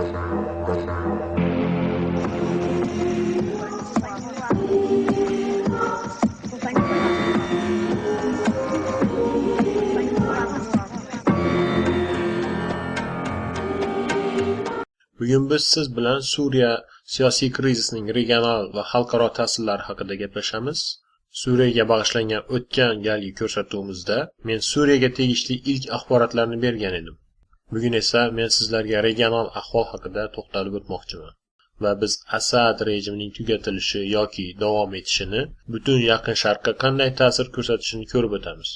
Bugun biz siz bilan Suriya siyosiy krizisining regional va xalqaro ta'sirlari haqida gaplashamiz. Suriyaga bag'ishlangan o'tgan galgi ko'rsatuvimizda men Suriyaga tegishli ilk axborotlarni bergan edim. Bugun esa men sizlarga regional ahvol haqida to'xtalib o'tmoqchiman va biz Asad rejimining tugatilishi yoki davom etishini butun Yaqin Sharqqa qanday ta'sir ko'rsatishini ko'rib o'tamiz.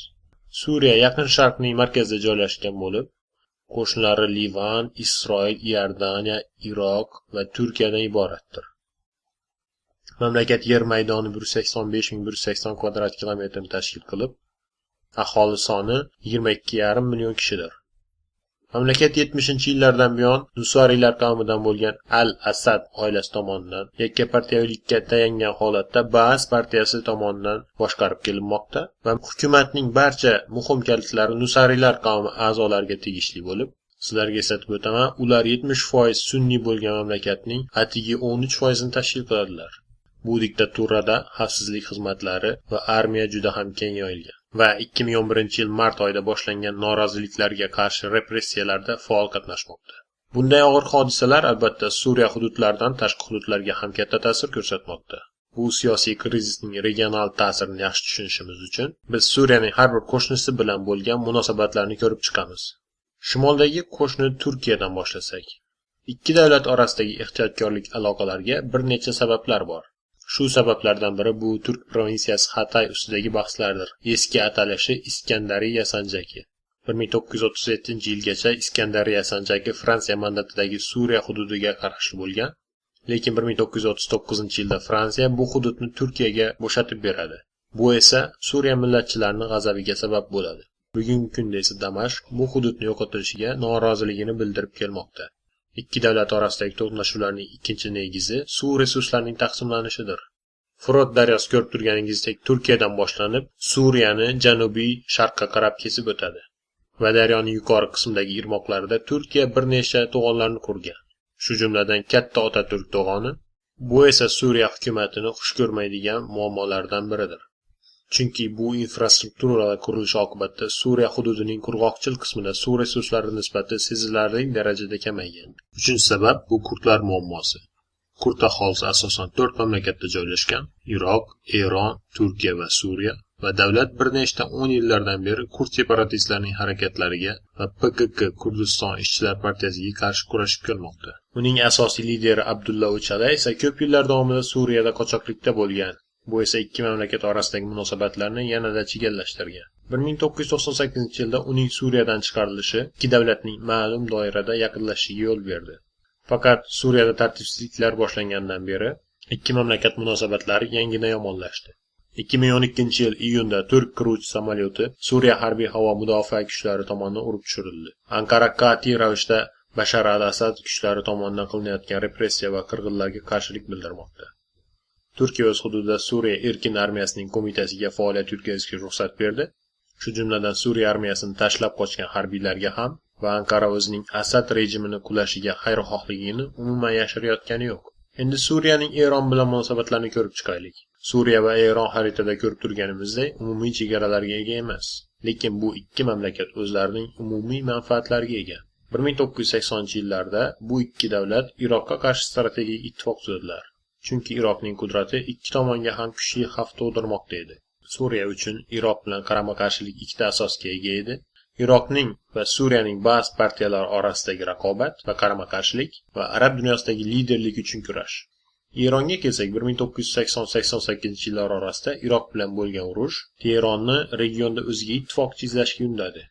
Suriya Yaqin Sharqning markazida joylashgan bo'lib, qo'shnilari Livan, Isroil, Iordaniya, Iroq va Turkiyadan iboratdir. Mamlakat yer maydoni 185 180 kvadrat kilometrni tashkil qilib, aholi soni 22,5 million kishidir. Mamlakat 70-yillardan buyon Nusariylar qavmidan bo'lgan Al-Asad oilasi tomonidan yakka partiyaviylikka tayangan holatda Baas partiyasi tomonidan boshqarib kelinmoqda va hukumatning barcha muhim kalitlari Nusariylar qavmi a'zolariga tegishli bo'lib, sizlarga eslatib o'taman, ular 70% sunniy bo'lgan mamlakatning atigi 13%ni tashkil qiladilar. Bu diktaturada xavfsizlik xizmatlari va armiya juda ham keng yoyilgan va 2011-yil mart oyida boshlangan noroziliklarga qarshi repressiyalarda faol qatnashmoqda. Bunday og'ir hodisalar albatta Suriya hududlaridan tashqi hududlarga ham katta ta'sir ko'rsatmoqda. Bu siyosiy krizisning regional ta'sirini yaxshi tushunishimiz uchun biz Suriyaning har bir qo'shnisi bilan bo'lgan munosabatlarni ko'rib chiqamiz. Shimoldagi qo'shni Turkiyadan boshlasak. Ikki davlat orasidagi ehtiyotkorlik aloqalarga bir necha sabablar bor. Shu sabablardan biri bu turk provinsiyasi Hatay ustidagi bahslardir. Eski atalishi Iskandariya sanjaki. 1937-yilgacha Iskandariya sanjaki Fransiya mandatidagi Suriya hududiga qarashli bo'lgan, lekin 1939-yilda Fransiya bu hududni Turkiyaga bo'shatib beradi. Bu esa Suriya millatchilarining g'azabiga sabab bo'ladi. Bugungi kunda esa Damashq bu hududni yo'qotilishiga noroziligini bildirib kelmoqda. Ikki davlat orasidagi to'qnashuvlarning ikkinchi negizi suv resurslarining taqsimlanishidir. Furot daryosi ko'rib turganingizdek Turkiyadan boshlanib, Suriyani janubiy sharqqa qarab kesib o'tadi. Va daryoning yuqori qismidagi irmoqlarida Turkiya bir necha to'g'onlarni qurgan. Shu jumladan katta Otaturk to'g'oni. Bu esa Suriya hukumatini xush ko'rmaydigan muammolardan biridir. Chunki bu infrastrukturalar qurilishi oqibatida Suriya hududining qurg'oqchil qismida suv resurslari nisbati sezilarli darajada kamaygan. Uchinchi sabab bu kurdlar muammosi. Kurd aholisi asosan 4 mamlakatda joylashgan: Iroq, Eron, Turkiya va Suriya va davlat bir nechta 10 yillardan beri kurd separatistlarining harakatlariga va PKK Kurdiston ishchilar partiyasiga qarshi kurashib kelmoqda. Uning asosiy lideri Abdulla O'chala esa ko'p yillar davomida Suriyada qochoqlikda bo'lgan. Bu esa ikki mamlakat orasidagi munosabatlarni yanada chigallashtirgan. 1998-yilda uning Suriyadan chiqarilishi ikki davlatning ma'lum doirada yaqinlashishiga yo'l berdi. Faqat Suriyada tartibsizliklar boshlangandan beri ikki mamlakat munosabatlari yangidan yomonlashdi. 2012-yil iyunda turk qiruvchi samolyoti Suriya harbiy havo mudofaa kuchlari tomonidan urib tushirildi. Ankara qat'iy ravishda Bashar al-Asad kuchlari tomonidan qilinayotgan repressiya va qirg'inlarga qarshilik bildirmoqda. Turkiya o'z hududida Suriya erkin armiyasining qo'mitasiga faoliyat yuritishga ruxsat berdi. Shu jumladan Suriya armiyasini tashlab qochgan harbiylarga ham va Ankara o'zining Asad rejimini qulashiga xayrixohligini umuman yashirayotgani yo'q. Endi Suriyaning Eron bilan munosabatlarini ko'rib chiqaylik. Suriya va Eron xaritada ko'rib turganimizdek umumiy chegaralarga ega emas, lekin bu ikki mamlakat o'zlarining umumiy manfaatlariga ega. 1980-yillarda bu ikki davlat Iroqqa qarshi strategik ittifoq tuzadilar. Chunki Iroqning qudrati ikki tomonga ham kuchli xavf tug'dirmoqda edi. Suriya uchun Iroq bilan qarama-qarshilik ikkita asosga ega edi. Iroqning va Suriyaning Baas partiyalari orasidagi raqobat va qarama-qarshilik va arab dunyosidagi liderlik uchun kurash. Eronga kelsak, 1980-88 yillar orasida Iroq bilan bo'lgan urush Teheronni regionda o'ziga ittifoqchi izlashga undadi.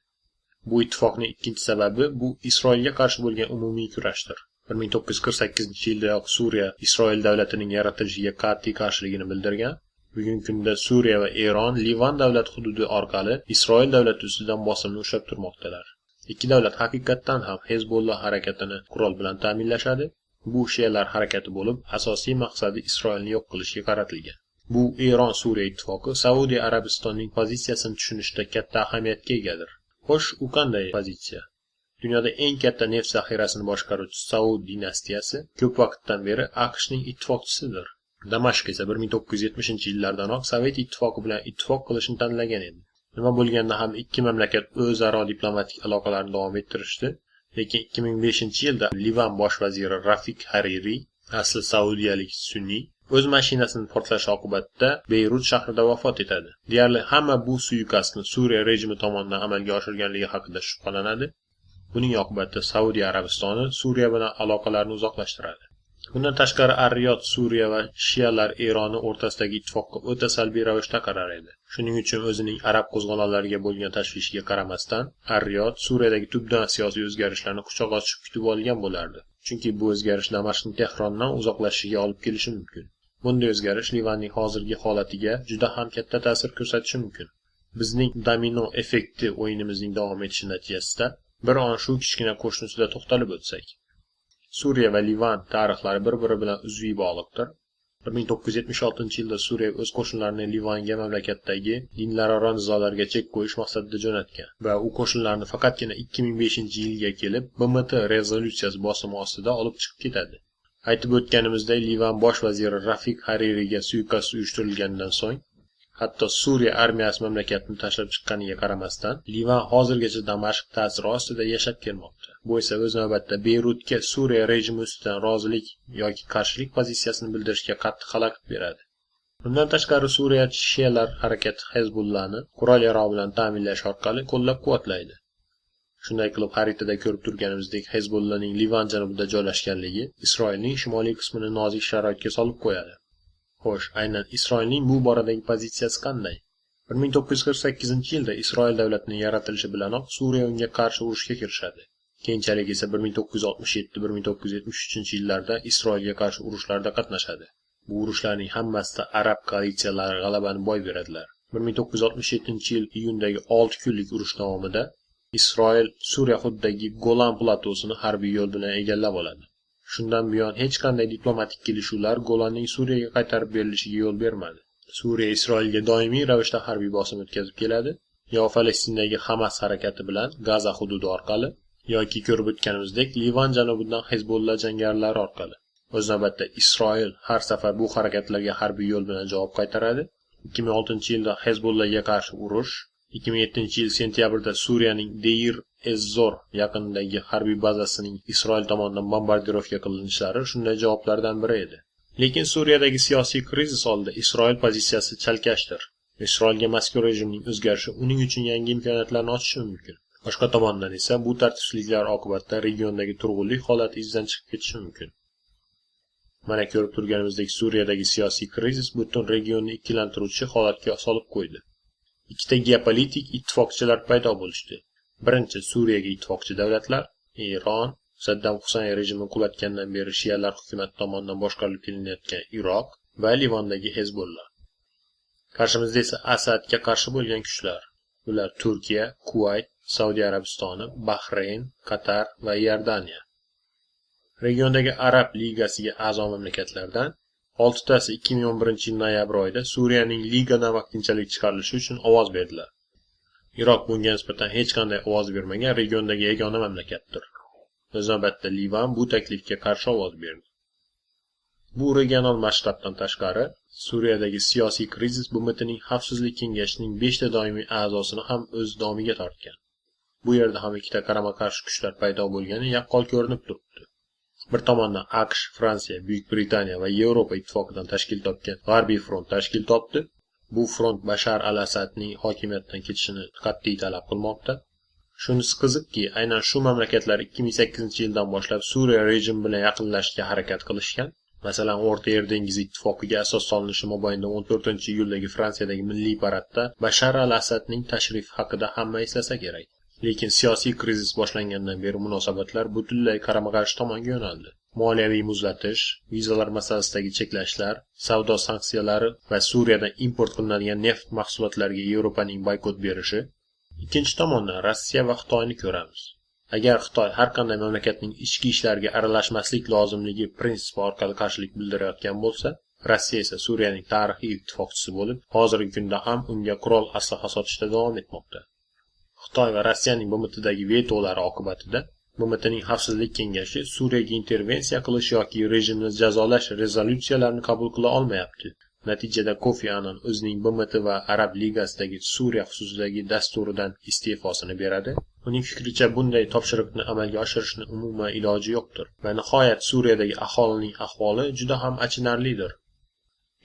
Bu ittifoqning ikkinchi sababi bu Isroilga qarshi bo'lgan umumiy kurashdir. 1948-yildayoq Suriya Isroil davlatining yaratilishiga qat'iy qarshiligini bildirgan. Bugungi kunda Suriya va Eron Livan davlati hududi orqali Isroil davlati ustidan bosimni ushlab turmoqdalar. Ikki davlat haqiqatdan ham Hezbollah harakatini qurol bilan ta'minlashadi. Bu shialar harakati bo'lib, asosiy maqsadi Isroilni yo'q qilishga qaratilgan. Bu Eron-Suriya ittifoqi Saudiya Arabistonining pozitsiyasini tushunishda katta ahamiyatga egadir. Xo'sh, u qanday pozitsiya? Dunyoda eng katta neft zaxirasini boshqaruvchi Saud dinastiyasi ko'p vaqtdan beri AQShning ittifoqchisidir. Damashq esa 1970-yillardanoq Sovet ittifoqi bilan ittifoq qilishni tanlagan edi. Nima bo'lganda ham ikki mamlakat o'zaro diplomatik aloqalarni davom ettirishdi, lekin 2005-yilda Livan bosh vaziri Rafik Hariri, asli saudiyalik sunniy, o'z mashinasini portlashi oqibatida Beyrut shahrida vafot etadi. Deyarli hamma bu suiqasdni Suriya rejimi tomonidan amalga oshirilganligi haqida shubhalanadi. Buning oqibatida Saudiya Arabistoni Suriya bilan aloqalarni uzoqlashtiradi. Bundan tashqari Ar-Riyod Suriya va shialar Eroni o'rtasidagi ittifoqqa o'ta salbiy ravishda qarar edi. Shuning uchun o'zining arab qo'zg'olonlariga bo'lgan tashvishiga qaramasdan, Ar-Riyod Suriyadagi tubdan siyosiy o'zgarishlarni quchoq ochib kutib olgan bo'lardi. Chunki bu o'zgarish Damashqning Tehrondan uzoqlashishiga olib kelishi mumkin. Bunday o'zgarish Livanning hozirgi holatiga juda ham katta ta'sir ko'rsatishi mumkin. Bizning domino effekti o'yinimizning davom etishi natijasida bir on shu kichkina qo'shnisida to'xtalib o'tsak. Suriya va Livan tarixlari bir-biri bilan uzviy bog'liqdir. 1976-yilda Suriya o'z qo'shinlarini Livanga mamlakatdagi dinlararo nizolarga chek qo'yish maqsadida jo'natgan va u qo'shinlarni faqatgina 2005-yilga kelib BMT rezolyutsiyasi bosimi ostida olib chiqib ketadi. Aytib o'tganimizdek, Livan bosh vaziri Rafik Haririga suiqasd uyushtirilgandan so'ng, hatto Suriya armiyasi mamlakatni tashlab chiqqaniga qaramasdan, Livan hozirgacha Damashq ta'siri ostida yashab kelmoqda. Bu esa o'z navbatida Beyrutga Suriya rejimi ustidan rozilik yoki qarshilik pozitsiyasini bildirishga qattiq xalaqit beradi. Bundan tashqari Suriya shialar harakati Hezbollahni qurol-yarog' bilan ta'minlash orqali qo'llab-quvvatlaydi. Shunday qilib, xaritada ko'rib turganimizdek, Hezbollahning Livan janubida joylashganligi Isroilning shimoliy qismini nozik sharoitga solib qo'yadi. Xo'sh, aynan Isroilning bu boradagi pozitsiyasi qanday? 1948-yilda Isroil davlatining yaratilishi bilanoq Suriya unga qarshi urushga kirishadi. Keyinchalik esa 1967-1973 yillarda Isroilga qarshi urushlarda qatnashadi. Bu urushlarning hammasida arab koalitsiyalari g'alabani boy beradilar. 1967-yil iyundagi 6 kunlik urush davomida Isroil Suriya hududidagi Golan platosini harbiy yo'l bilan egallab oladi. Shundan buyon hech qanday diplomatik kelishuvlar Golanning Suriyaga qaytarib berilishiga yo'l bermadi. Suriya Isroilga doimiy ravishda harbiy bosim o'tkazib keladi, yo Falastindagi Hamas harakati bilan Gaza hududi orqali, yoki ko'rib o'tganimizdek Livan janubidan Hezbollah jangarilari orqali. O'z navbatida Isroil har safar bu harakatlarga harbiy yo'l bilan javob qaytaradi. 2006-yilda Hezbollahga qarshi urush, 2007-yil sentyabrda Suriyaning Deir ez-Zor yaqinidagi harbiy bazasining Isroil tomonidan bombardirovka qilinishlari shunday javoblardan biri edi. Lekin Suriyadagi siyosiy krizis oldida Isroil pozitsiyasi chalkashdir. Isroilga mazkur rejimning o'zgarishi uning uchun yangi imkoniyatlarni ochishi mumkin. Boshqa tomondan esa bu tartibsizliklar oqibatida regiondagi turg'unlik holati izdan chiqib ketishi mumkin. Mana ko'rib turganimizdek, Suriyadagi siyosiy krizis butun regionni ikkilantiruvchi holatga solib qo'ydi. Ikkita geopolitik ittifoqchilar paydo bo'lishdi. Birinchi, Suriyaga ittifoqchi davlatlar Eron, Saddam Husayn rejimini qulatgandan beri shialar hukumati tomonidan boshqarilib kelinayotgan Iroq va Livandagi Hezbollah. Qarshimizda esa Asadga qarshi bo'lgan kuchlar. Ular Turkiya, Kuvayt, Saudiya Arabistoni, Bahrayn, Qatar va Iordaniya. Regiondagi Arab Ligasiga a'zo mamlakatlardan 6tasi 2011-yil noyabr oyida Suriyaning ligadan vaqtinchalik chiqarilishi uchun ovoz berdilar. Iroq bunga nisbatan hech qanday ovoz bermagan regiondagi yagona mamlakatdir. O'z navbatida Livan bu taklifga qarshi ovoz berdi. Bu regional masshtabdan tashqari, Suriyadagi siyosiy krizis BMTning Xavfsizlik kengashining 5 ta doimiy a'zosini ham o'z domiga tortgan. Bu yerda ham ikkita qarama-qarshi kuchlar paydo bo'lgani yaqqol ko'rinib turibdi. Bir tomondan AQSh, Fransiya, Buyuk Britaniya va Yevropa ittifoqidan tashkil topgan G'arbiy front tashkil topdi. Bu front Bashar al-Asadning hokimiyatdan ketishini qat'iy talab qilmoqda. Shunisi qiziqki, aynan shu mamlakatlar 2008-yildan boshlab Suriya rejimi bilan yaqinlashishga harakat qilishgan. Masalan, O'rta Yer dengizi ittifoqiga asos solinishi mobaynida 14-iyuldagi Fransiyadagi milliy paradda Bashar al-Asadning tashrifi haqida hamma eslasa kerak. Lekin siyosiy krizis boshlangandan beri munosabatlar butunlay qarama-qarshi tomonga yo'naldi. Moliyaviy muzlatish, vizalar masalasidagi cheklashlar, savdo sanksiyalari va Suriyadan import qilinadigan neft mahsulotlariga Yevropaning boykot berishi. Ikkinchi tomondan Rossiya va Xitoyni ko'ramiz. Agar Xitoy har qanday mamlakatning ichki ishlariga aralashmaslik lozimligi prinsipi orqali qarshilik bildirayotgan bo'lsa, Rossiya esa Suriyaning tarixiy ittifoqchisi bo'lib, hozirgi kunda ham unga qurol aslaha sotishda davom etmoqda. Xitoy va Rossiyaning BMTdagi vetolari oqibatida BMTning Xavfsizlik kengashi Suriyaga intervensiya qilish yoki rejimni jazolash rezolyutsiyalarini qabul qila olmayapti. Natijada Kofi Annan o'zining BMT va Arab Ligasidagi Suriya xususidagi dasturidan iste'fosini beradi. Uning fikricha, bunday topshiriqni amalga oshirishni umuman iloji yo'qdir. Va nihoyat Suriyadagi aholining ahvoli juda ham achinarlidir.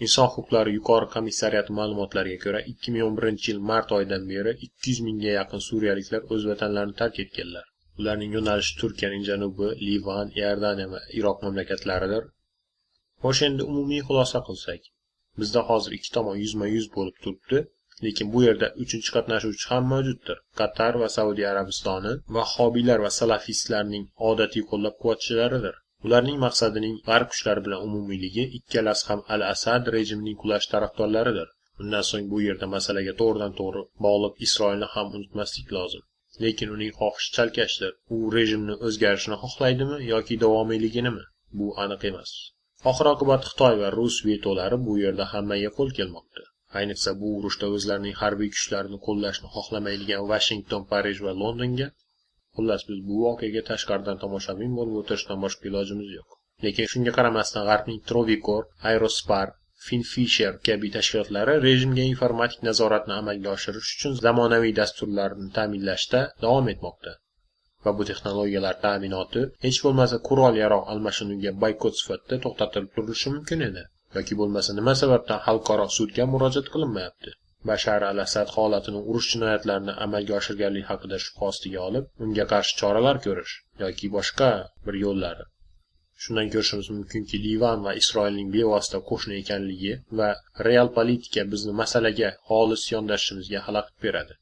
Inson huquqlari yuqori komissariati ma'lumotlariga ko'ra, 2011-yil mart oyidan beri 200 mingga yaqin suriyaliklar o'z vatanlarini tark etganlar. Ularning yo'nalishi Turkiyaning janubi, Livan, Iordaniya va Iroq mamlakatlaridir. Xo'sh, endi umumiy xulosa qilsak, bizda hozir ikki tomon yuzma-yuz bo'lib turibdi, lekin bu yerda uchinchi qatnashuvchi ham mavjuddir. Qatar va Saudiya Arabistoni vahhobiylar va salafistlarning odatiy qo'llab-quvvatchilaridir. Ularning maqsadining g'arb kuchlari bilan umumiyligi, ikkalasi ham Al-Asad rejimining qulash tarafdorlaridir. Bundan so'ng bu yerda masalaga to'g'ridan-to'g'ri bog'liq Isroilni ham unutmaslik lozim. Lekin uning xohishi chalkashdir. U rejimni o'zgarishini xohlaydimi yoki davomiyliginimi? Bu aniq emas. Oxir-oqibat Xitoy va rus vetolari bu yerda hammaga qo'l kelmoqda. Ayniqsa bu urushda o'zlarining harbiy kuchlarini qo'llashni xohlamaydigan Vashington, Parij va Londonga. Xullas, biz bu voqeaga tashqaridan tomoshabin bo'lib o'tirishdan boshqa ilojimiz yo'q. Lekin shunga qaramasdan G'arbning Trovikor, Aerospar, Finfisher kabi tashkilotlari rejimga informatik nazoratni amalga oshirish uchun zamonaviy dasturlarni ta'minlashda davom etmoqda. Va bu texnologiyalar ta'minoti hech bo'lmasa qurol-yarog' almashinuviga boykot sifatida to'xtatilib turilishi mumkin edi. Yoki bo'lmasa nima sababdan xalqaro sudga murojaat qilinmayapti? Bashar al-Asad holatini urush jinoyatlarini amalga oshirganlik haqida shubha ostiga olib, unga qarshi choralar ko'rish yoki boshqa bir yo'llari. Shundan ko'rishimiz mumkinki, Livan va Isroilning bevosita qo'shni ekanligi va real politika bizni masalaga xolis yondashishimizga xalaqit beradi.